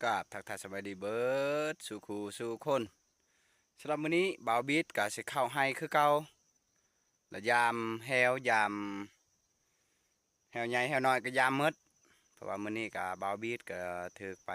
ກາບທັກທາຍສະບາຍດີເບີດສູ່ຄູ່ສູ່ຄົນ. ສຳລັບມື້ນີ້ບ່າວບິດກໍຊິເຂົ້າໄຮ່ຄືເກົ່າ ລະຢາມແຮ້ວ ຢາມແຮ້ວໃຫຍ່ແຮ້ວນ້ອຍກໍຢາມໝົດ ເພາະວ່າມື້ນີ້ກໍບ່າວບິດກໍຖືກໄປ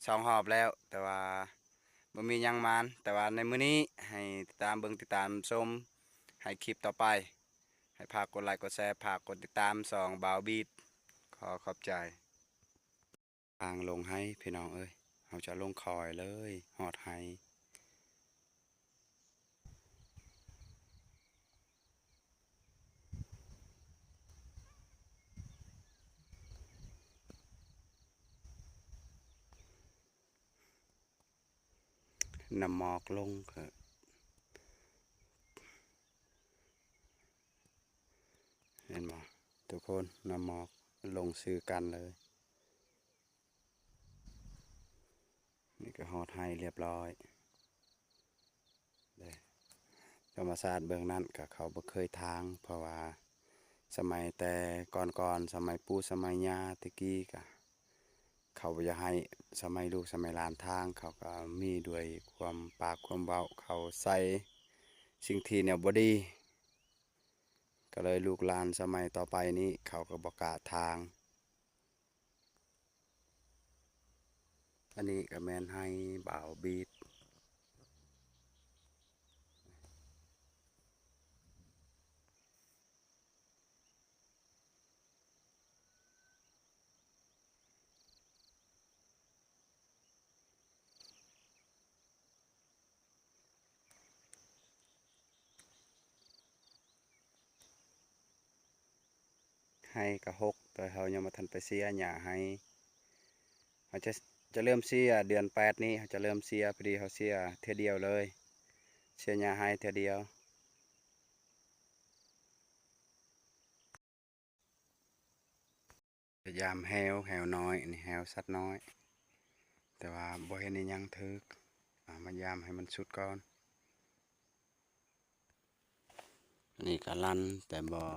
ສອງຮອບແລ້ວ ແຕ່ວ່າບໍ່ມີຫຍັງມານ. ແຕ່ວ່າໃນມື້ນີ້ໃຫ້ຕິດຕາມເບິ່ງຕິດຕາມຊົມໃຫ້ຄລິບຕໍ່ໄປ ໃຫ້ຝາກກົດໄລກົດແຊ ຝາກກົດຕິດຕາມຊ່ອງບ່າວບິດ ຂໍຂອບໃຈ. ທາງລົງໄຮ່ພີ່ນ້ອງເອີຍ ເຮົາຈະລົງຄອຍເລີຍ ຮອດໄຮ່. ນ້ຳໝອກລົງ ເຫັນບໍ່ທຸກຄົນ? ນ້ຳໝອກລົງຊື່ກັນເລີຍ. ນີ້ກໍຮອດໄຮ່ລຽບຮ້ອຍເດ້. ທຳມະຊາດເບື້ອງນັ້ນກໍເຂົາບໍ່ເຄີຍຖາງ ເພາະວ່າສະໄໝແຕ່ກ່ອນໆ ສະໄໝປູ່ສະໄໝຍ່າແຕ່ກີ້ ກໍເຂົາບໍ່ຢາກໃຫ້ສະໄໝລູກສະໄໝຫຼານຖາງ. ເຂົາກໍມີດ້ວຍຄວາມປາກຄວາມເວົ້າ ເຂົາໃສ່ສິ່ງທີ່ແນວບໍ່ດີ ກໍເລີຍລູກຫຼານສະໄໝຕໍ່ໄປນີ້ ເຂົາກໍບໍ່ກ້າຖາງ. ອັນນີ້ກໍແມ່ນໄຮ່ບ່າວບິດ. ໄຮ່ກໍຫົກ ແຕ່ເຮົາຍັງບໍ່ທັນໄປເສຍຫຍ້າໄຮ່. ເຮົາຈະ ຈະເລີ່ມເສຍເດືອນແປດນີ້ ເຮົາຈະເລີ່ມເສຍ. ພໍດີເຮົາເສຍເທື່ອດຽວເລີຍ ເສຍຫຍ້າໄຮ່ເທື່ອດຽວ. ພະຍາຍາມແຮ້ວ ແຮ້ວນ້ອຍ ອັນນີ້ແຮ້ວສັດນ້ອຍ ແຕ່ວ່າບໍ່ເຫັນອີ່ຫຍັງຖືກ. ອາ ມາຢາມໃຫ້ມັນສຸດກ່ອນ. ອັນນີ້ກໍລັ່ນ ແຕ່ບໍ່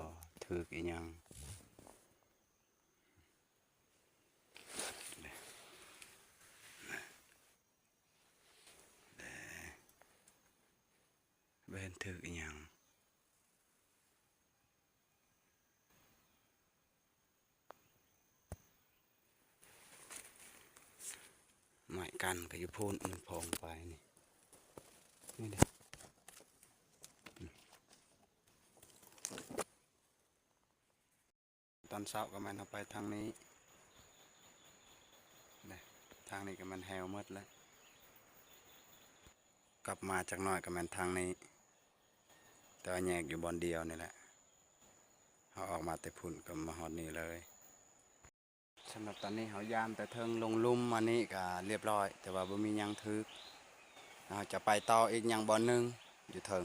ຖືກອີ່ຫຍັງ. ບໍ່ເຫັນຖືກອີ່ຫຍັງ. ໄມ້ກັນກໍຢູ່ພຸ້ນ ມັນໂພງໄປນີ້ ນີ້ເດ້. ຕອນເຊົ້າກໍແມ່ນເຮົາໄປທາງນີ້ເດ້ ທາງນີ້ກໍແມ່ນແຮ້ວໝົດແລ້ວ. ກັບມາຈັກໜ້ອຍກໍແມ່ນທາງນີ້ ແຕ່ວ່າແຍກຢູ່ບ່ອນດຽວນີ້ແຫຼະ. ເຮົາອອກມາແຕ່ພຸ້ນກໍມາຮອດນີ້ເລີຍ. ສຳລັບຕອນນີ້ເຮົາຢາມແຕ່ເທິງລົງລຸ່ມ ອັນນີ້ກໍລຽບຮ້ອຍ ແຕ່ວ່າບໍ່ມີຫຍັງຖືກ. ເຮົາຈະໄປຕໍ່ອີກຍັງບ່ອນໜຶ່ງຢູ່ເທິງ.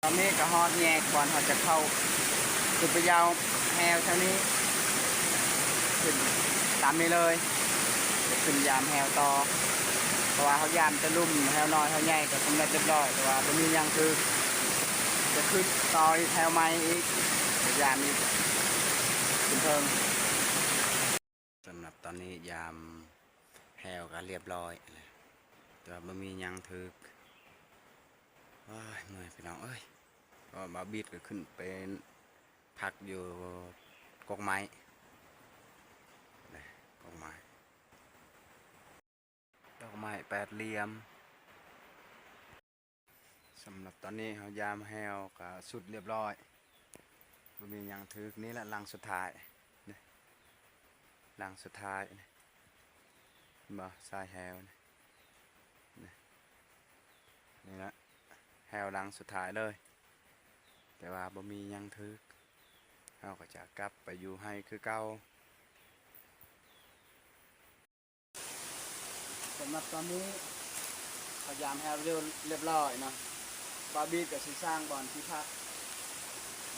ຕອນນີ້ກໍຮອດແຍກບ່ອນເຮົາຈະເຂົ້າ ຄືໄປຢາມແຮ້ວແຖວນີ້ ຂຶ້ນຕາມນີ້ເລີຍ ຂຶ້ນຢາມແຮ້ວຕໍ່ ເພາະວ່າເຮົາຢາມແຕ່ລຸ່ມ ແຮ້ວນ້ອຍແຮ້ວໃຫຍ່ກໍສຳເລັດລຽບຮ້ອຍ ແຕ່ວ່າບໍ່ມີຫຍັງຄື ຈະຂຶ້ນຕໍ່ອີກແຮ້ວໃໝ່ອີກ ໄປຢາມອີກຂຶ້ນເທິງ. ສຳລັບຕອນນີ້ຢາມແຮ້ວກໍລຽບຮ້ອຍແລ້ວ ແຕ່ວ່າບໍ່ມີຫຍັງຖືກ. ໂອ້ຍ ເມື່ອຍພີ່ນ້ອງເອີຍ. ກໍບ່າວບິດກໍຂຶ້ນໄປພັກຢູ່ກົກໄມ້ ກົກໄມ້ ດອກໄມ້ແປດຫຼ່ຽມ. ສຳລັບຕອນນີ້ເຮົາຢາມແຮ້ວກໍສຸດລຽບຮ້ອຍ ບໍ່ມີຫຍັງຖືກ. ນີ້ແຫຼະຫຼັງສຸດທ້າຍ ນີ້ ຫຼັງສຸດທ້າຍ ນີ້ ເຫັນບໍ່? ຊາຍແຮ້ວ ນີ້ ນີ້ ນີ້ລະແຮ້ວຫຼັງສຸດທ້າຍເລີຍ ແຕ່ວ່າບໍ່ມີຫຍັງຖືກ ເຮົາກໍຈະກັບໄປຢູ່ໄຮ່ຄືເກົ່າ. ສຳລັບຕອນນີ້ເຮົາຢາມແຮ້ວລຽບ ລຽບຮ້ອຍເນາະ ບ່າວບິດກໍຊິສ້າງບ່ອນທີ່ພັກ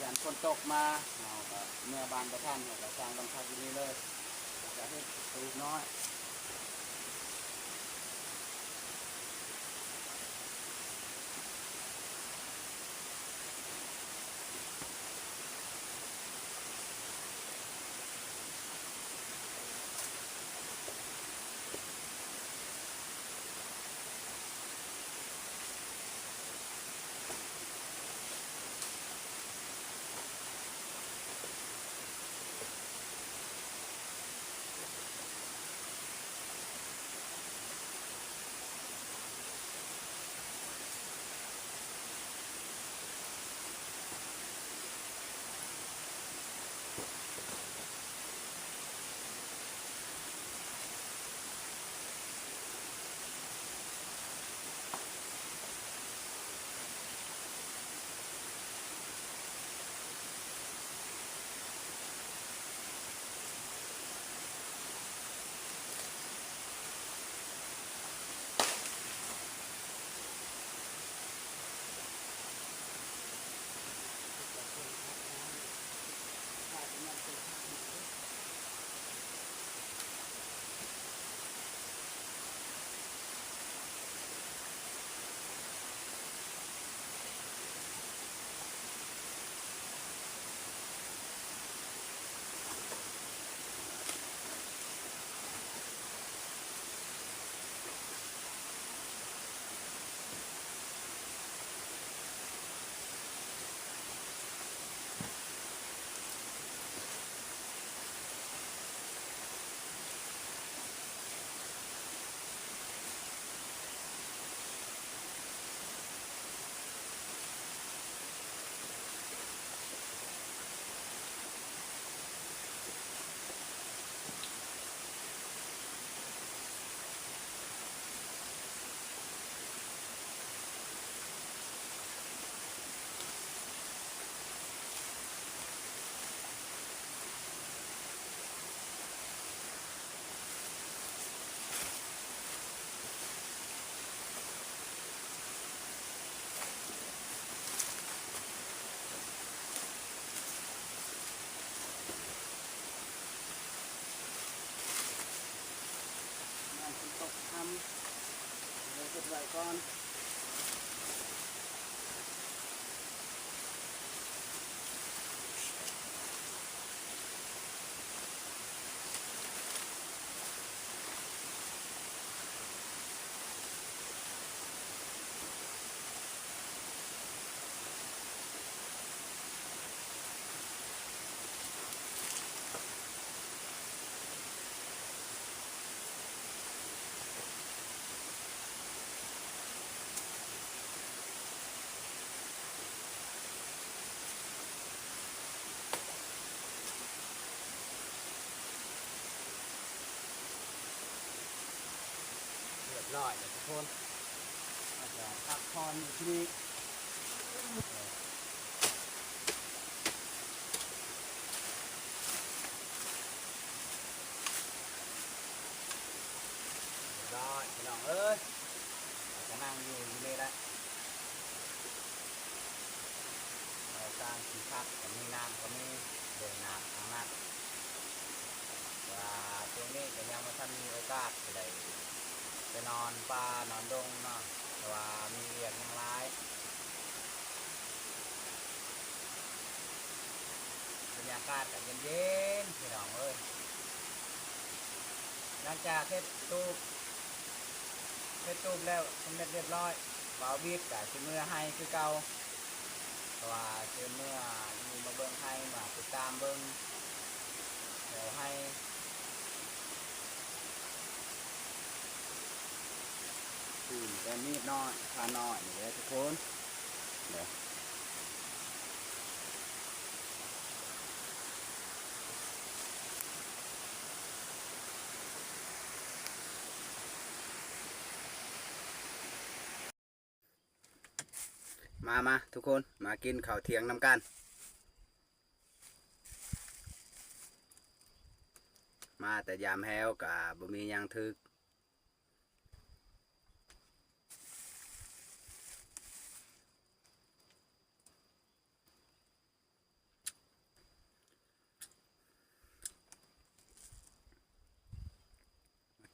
ຢ້ານຝົນຕົກມາ ເຮົາກໍເມືອບ້ານບໍ່ທັນ ເຮົາກໍສ້າງບັນພັກຢູ່ນີ້ເລີຍ ແລ້ວກໍເຮັດຕູບນ້ອຍ. ນ້ຳມັນຕົກທຳ ເລີຍເຮັດໄວ້ກ່ອນ. ຮຽບຮ້ອຍແລ້ວທຸກຄົນ ເຮົາຈະພັກຜ່ອນຢູ່ທີ່ນີ້. ຮຽບຮ້ອຍພີ່ນ້ອງເອີຍ ເຮົາກໍນັ່ງຢູ່ ຢູ່ນີ້ແຫຼະ. ເຮົາສ້າງທີ່ພັກກໍມີ ນ້ຳກໍມີ ເບິ່ງນ້ຳທາງນັ້ນ. ວ່າຊ່ວງນີ້ກໍຍັງບໍ່ທັນມີໂອກາດຊິໄດ້ໄປນອນປ່ານອນດົງເນາະ ເພາະວ່າມີວຽກຫຍັງຫຼາຍ. ບັນຍາກາດກໍເຢັນໆ ພີ່ນ້ອງເອີຍ. ຫຼັງຈາກເຮັດຕູບ ເຮັດຕູບແລ້ວສຳເລັດຮຽບຮ້ອຍ ບ່າວບິດກໍຊິເມືອໄຮ່ຄືເກົ່າ ເພາະວ່າຊິເມືອຢູ່ມາເບິ່ງໄຮ່ ມາຕິດຕາມເບິ່ງແຖວໄຮ່. ຄືນແຕ່ມີດນ້ອຍ ພານ້ອຍນີ້ແຫຼະທຸກຄົນ ເດີ. ມາ ມາ ທຸກຄົນ ມາກິນເຂົ້າທ່ຽງນຳກັນ. ມາແຕ່ຍາມແລ້ວກະບໍ່ມີຫຍັງຖືກ.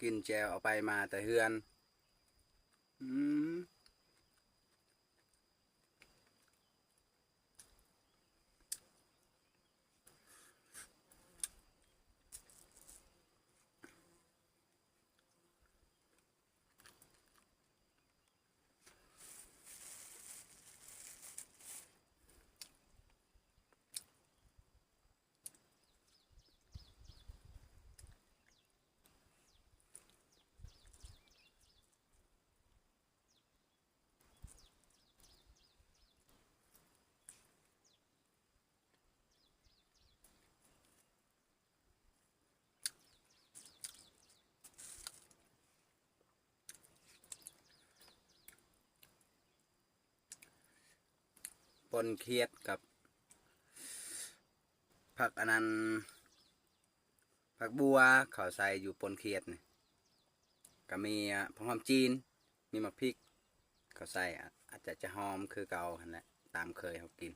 ກິນແຈ່ວເອົາໄປມາແຕ່ເຮືອນ. ອືມ. ປົ່ນຂຽດກັບ ຜັກອັນນັ້ນ ຜັກບົ່ວ ເຂົາໃສ່ຢູ່ປົ່ນຂຽດນີ້ ກະມີ ອາ ຜັກຫອມຈີນ ມີໝາກພິກ ເຂົາໃສ່ ອາ ອາດຈະ ຈະຫອມຄືເກົ່າຫັ້ນແຫຼະ ຕາມເຄີຍເຮົາກິນ.